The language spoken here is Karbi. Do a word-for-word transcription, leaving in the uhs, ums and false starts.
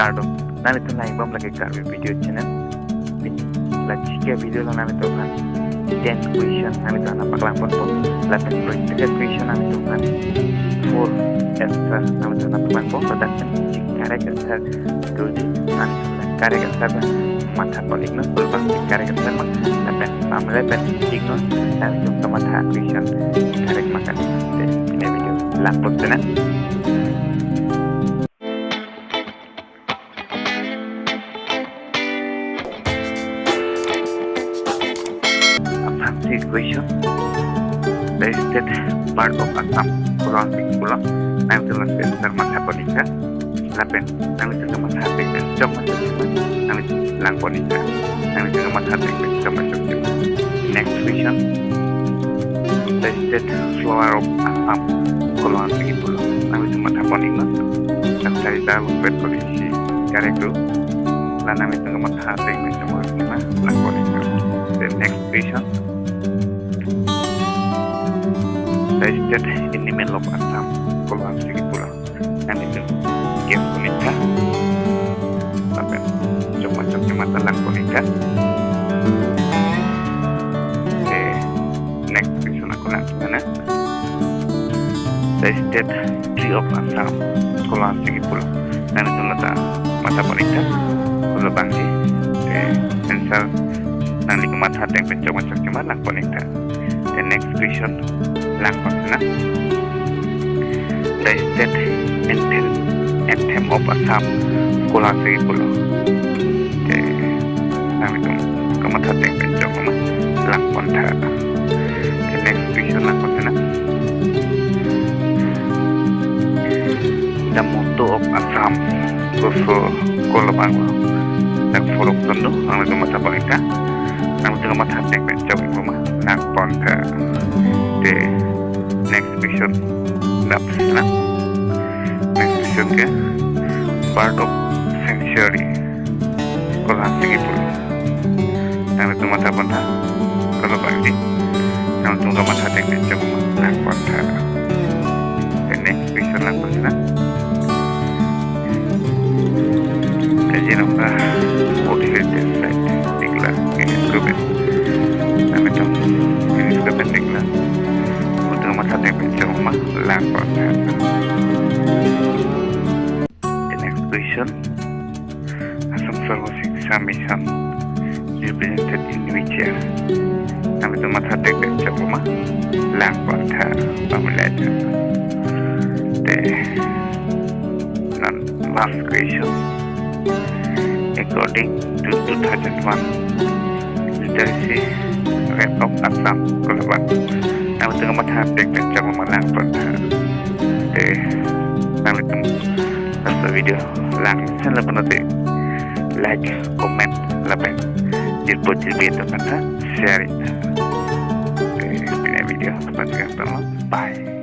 Kardom, nanglitum lang-ik bom lake Karbi Video Channel. Pini lachike video along nanglitum aphan ten question nanglitum aphan nangpaklang ponpo. Lapen practical question nanglitum aphan four answer nanglitum aphan nangpaklangpo. Ladak pen isi correct answer doji, nanglitum correct answer pen matha pon-iknon, kolo abang correct answer ma. Lapen pamela pen iknon, nanglitum kamatha question correct ma kan. Te, pini video lang ponpo na. Assam three question. The state part of Assam, kolo abang pulo. Nanglitum laso answer matha pon-ik tha. Lapen nanglitum kamatha ateng pen chok ma chok ma, nanglitum lang pon-ik tha. Nanglitum kamatha ateng pen chok ma chok ma. Next question. The state flower of Assam, kolo abang pulo. Nanglitum matha pon-iknon. Lapen sari ta longpet kali isi correct do. La nanglitum kamatha ateng pen chok ma chok ma, lang pon-ik tha. The next question. The state animal of Assam, kolo abang pulo. Nanglitum guess pon-ik tha. Lapen chok ma chok ma ta lang pon-ik tha. Te, next question ako lang sana. The state tree of Assam, kolo abang pulo. Nanglitum lata matha pon-ik tha, kolo abangji. Te, answer nangli kamatha ateng pen chok ma chok ma, lang pon-ik tha. The next question lang pon sana. The state anthem, anthem of Assam, kolo abang pulo. Te, nanglitum kamatha ateng pen chok ma, lang pon tha. The next question lang pon sana. The motto of Assam, koso, kolo abang lo. Dak four option do, nanglitum matha pon-ik tha. Nanglitum kamatha ateng pen chok ma, lang pon tha. Te, next question, dap sana. Next question ke, bird of sanctuary, kolo abang pulo. Nanglitum matha pon tha, kolo abangji. Nanglitum kamatha ateng pen chok ma, lang pon tha. The next question lang pon sana. Kaziranga World Heritage Site declare UNESCO pen. Nanglitum UNESCO pen declare. Nanglitum kamatha ateng pen chok ma, lang pon tha. The next question. Assam Sarva Shiksha Mission represented in which year? Nanglitum matha ateng pen chok ma, lang pon tha, pamela tha. Te, non last question. According to two thousand one literacy rate of Assam, kolo abang? Nanglitum kamatha ateng pen chok ma, lang pon tha. Te, nanglitum laso video lang sen lapen te like, comment, lapen jirpo jirpi atum aphan share-ik tha. Te, pini video aphan sekian dolo. Bye.